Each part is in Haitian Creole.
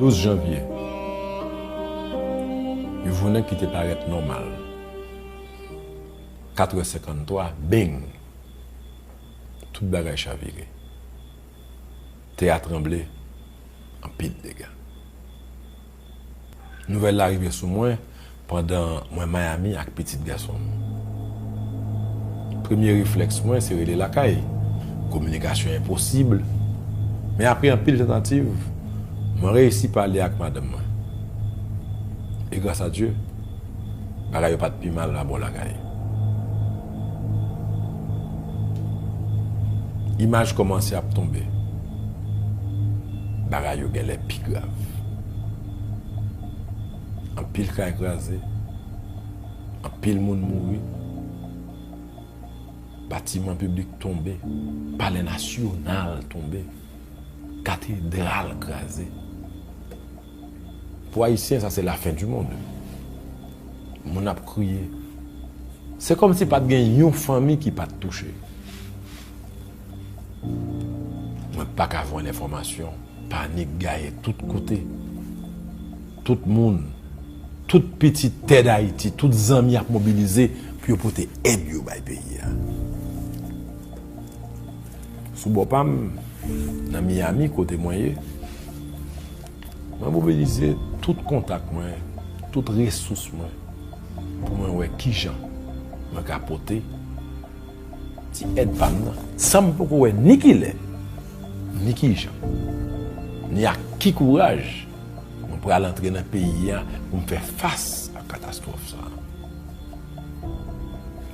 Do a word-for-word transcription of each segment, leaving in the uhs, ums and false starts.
Douz janvye, yon jounen ki te parèt nòmal. Katrè senkanntwa, beng! Tout bagay chavire. Tè a tranble, anpil dega. Nouvèl la rive sou mwen pandan mwen Miami ak pitit gason m. Premye reflèks mwen se rele lakay. Kominikasyon enposib. Men apre anpil tantativ, mwen reyisi pale ak madanm mwen. E gras a Dye, bagay yo pa t pi mal labò lakay. Imaj kòmanse ap tonbe. Bagay yo genlè pi grav. Anpil kay kraze, anpil moun mouri, batiman piblik tonbe, Palè Nasyonal tonbe, katedral kraze. Pou Ayisyen, sa se lafen di mond. Moun ap kriye. Se kòmsi pa t gen yon fanmi ki pa t touche. Mwen pa ka jwenn enfòmasyon. Panik gaye tout kote. Tout moun, tout pitit tè Dayiti, tout zanmi ap mobilize pou yo pote èd yo bay peyi a. Sou bò pa m, nan Miami, kote mwen ye, mwen mobilize tout kontak mwen, tout resous mwen, pou mwen wè kijan mwen ka pote ti èd pa m nan, san m poko wè ni kilè, ni kijan, ni ak ki kouraj mwen pral antre nan peyi a pou m fè fas ak katastwòf sa a.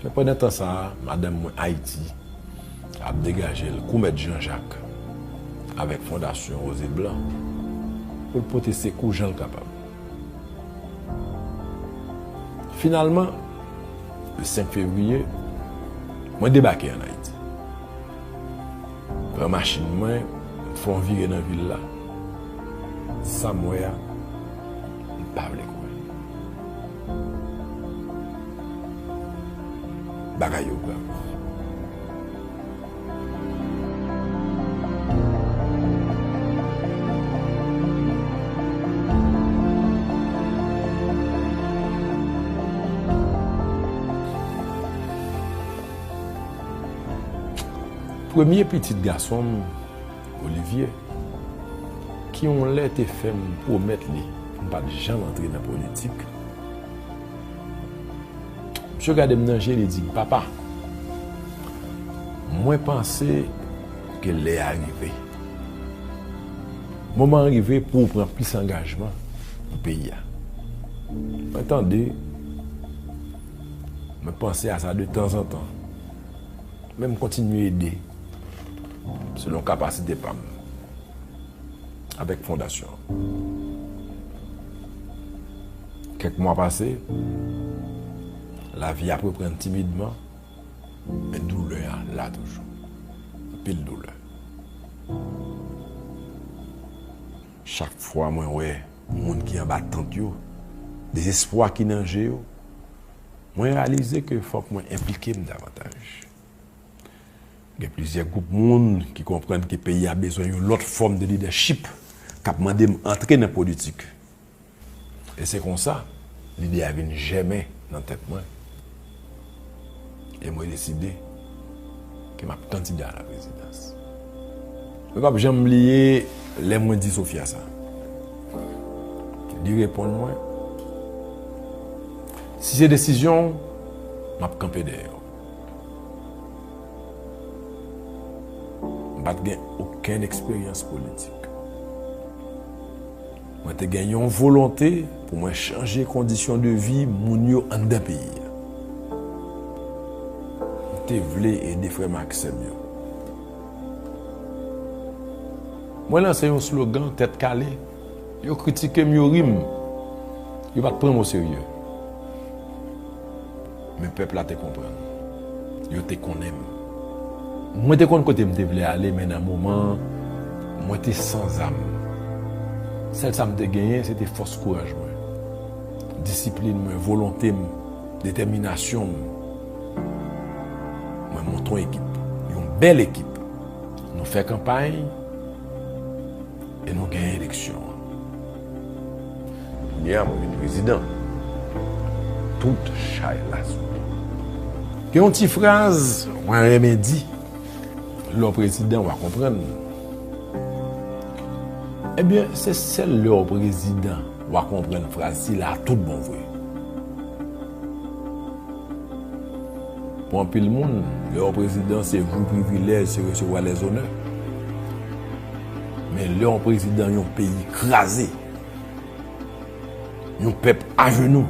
Men pandan tan sa a, madanm mwen Ayiti ap degaje l kou Mèt Jan Jak avèk Fondasyon Woze Blan pou l pote sekou jan l kapab. Finalman, le senk fevriye, mwen debake ann Ayiti. Pran machin mwen, m fè yon vire nan vil la. Sa m wè a, m pa vle kwè. Bagay yo grav. Premye pitit gason m, Olivier, ki yon lè te fè m pwomèt li pou m pa t janm antre nan politik, misye gade m nan je, li di m, "Papa, mwen panse ke lè a rive. Moman an rive pou w pran plis angajman pou peyi a." Mwen tande, mwen panse a sa de tanzantan. Men m kontinye ede selon kapasite pa m avèk fondasyon an. Kèk mwa pase, lavi ap reprann timidman, men doulè a la toujou. Anpil doulè. Chak fwa mwen wè moun ki anba tant yo, dezespwa ki nan je yo, mwen reyalize ke fòk mwen enplike m davantaj. Gen plizyè gwoup moun ki konprann ke peyi a bezwen yon lòt fòm de lidèchip k ap mande m antre nan politik. E se konsa, lide a vin jèmen nan tèt mwen. E mwen deside ke m ap kandida a la prezidans. Mwen p ap janm bliye lè mwen di Sofia sa. Li reponn mwen, "Si se desizyon w, m ap kanpe dèyè w." M pa t gen okenn eksperyans politik. Mwen te gen yon volonte pou mwen chanje kondisyon de vi moun yo anndan peyi a. M te vle ede frè m ak sè m yo. Mwen lanse yon slogan tèt kale, yo kritike m, yo ri m, yo pa t pran m oserye. Men pèp la te konprann. Yo te konnen m. Mwen te konn kote m te vle ale, men nan moman an, mwen te san zam. Sèl sa m te genyen, se te fòs kouraj mwen, disiplin mwen, volonte m, detèminasyon m. Mwen monte yon ekip, yon bèl ekip. Nou fè kanpay e nou genyen eleksyon an. Yè a mwen vin prezidan. Tout chay la sou mwen. Gen yon ti fraz mwen renmen di, lè w prezidan w a konprann. Ebyen, se sèl lè w prezidan w a konprann fraz sila a tout bon vre. Pou anpil moun, lè w prezidan se jou privilèj, se resevwa lèzonè. Men lè w prezidan yon peyi kraze, yon pèp ajenou,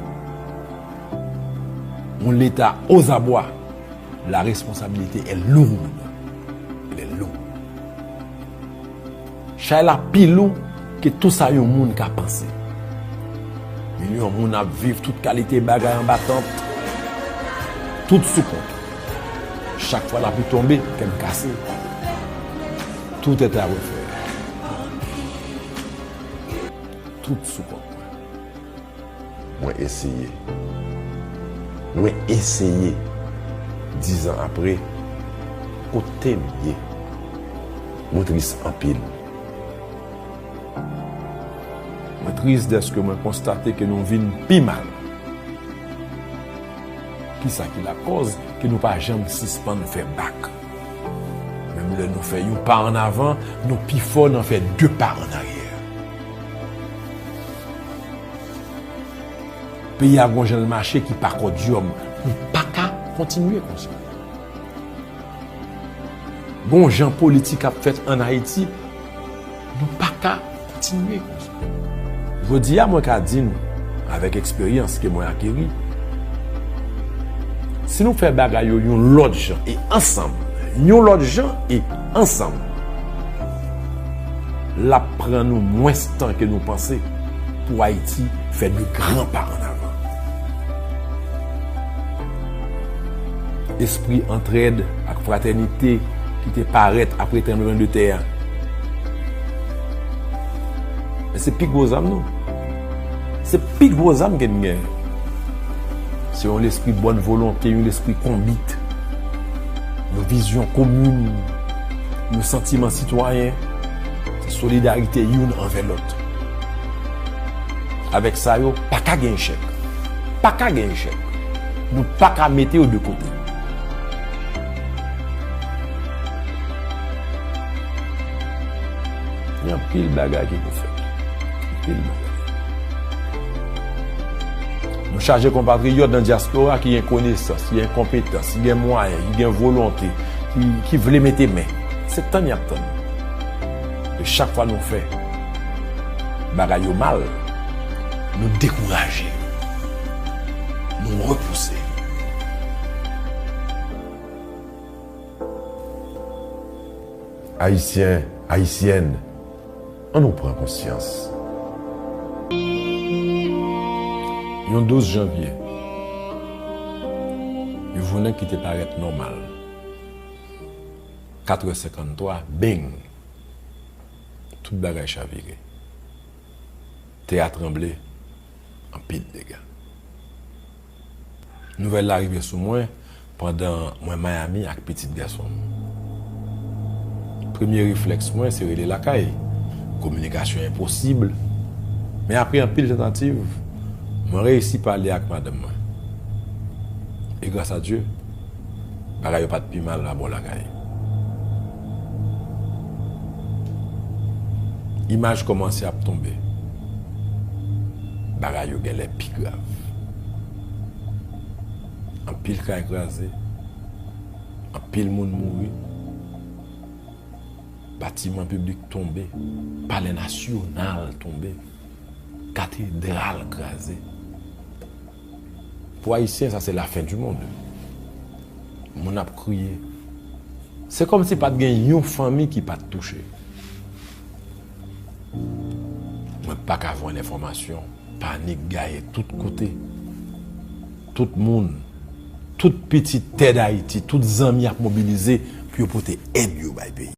yon leta ozabwa, la responsabilité est lourde. Elle est lourde. Chay la pi lou ke tou sa yon moun ka panse. Milyon moun ap viv tout kalite bagay anba tant. Tout sou kont. Chak fwa lapli tonbe, kè m kase. Tout est à refaire. Tout sou kont mwen. Mwen eseye. Mwen eseye. Dizan apre, kote m ye? Mwen tris anpil. Mwen tris dèske mwen konstate ke nou vin pi mal. Kisa ki lakòz ke nou pa janm sispann fè bak? Menm lè nou fè yon pa ann avan, nou pi fò nan fè de pa ann aryè. Peyi a gon jan l mache ki pa kòdyòm. Nou pa ka kontinye konsa. Gon jan politik ap fèt ann Ayiti, nou pa ka kontinye konsa. Jodi a, mwen ka di nou, avèk eksperyans ke mwen akeri, si nou fè bagay yo yon lòt jan e ansanm, yon lòt jan e ansanm, l ap pran nou mwens tan ke nou panse pou Ayiti fè de gran pa ann avan. Espri antrèd ak fratènite ki te parèt apre tranblemann de tè a. Men se pi gwo zam nou. Se pi gwo zam ke n gen. Se yon lespri bòn volonte, yon lespri konbit, yon vizyon komin, yon santiman sitwayen, se solidarite youn anvè lòt. Avèk sa yo, pa ka gen echèk. Pa ka gen echèk. Nou pa ka mete yo de kote. Gen anpil bagay ki pou fèt. Anpil bagay. Nou chaje konpatriyòt nan dyaspora ki gen konesans, ki gen konpetans, ki gen mwayen, ki gen volonte, ki, ki vle mete men. Se tann y ap tann. E chak fwa nou fè bagay yo mal, nou dekouraje, nou repouse. Ayisyen, Ayisyèn, ann nou pran konsyans. Yon douz janvye, yon jounen ki te parèt nòmal. Katrè senkanntwa, beng! Tout bagay chavire. Tè a tranble, anpil dega. Nouvèl la rive sou mwen pandan mwen Miami ak pitit gason m. Premye reflèks mwen se rele lakay. Kominikasyon enposib. Men apre anpil tantativ, mwen reyisi pale ak madanm mwen. E gras a Dye, bagay yo pa t pi mal abò lakay. Imaj kòmanse ap tonbe. Bagay yo genlè pi grav. Anpil kay kraze, anpil moun mouri, batiman piblik tonbe, Palè Nasyonal tonbe, katedral kraze. Pou Ayisyen, sa se la fin du monde. Moun ap kriye. Se kòmsi pa t gen yon fanmi ki pa t touche. Mwen pa ka vwè enfòmasyon, panik gaye tout kote. Tout moun, tout pitit tè Dayiti, tout zanmi ap mobilize pou yo pote èd yo bay peyi.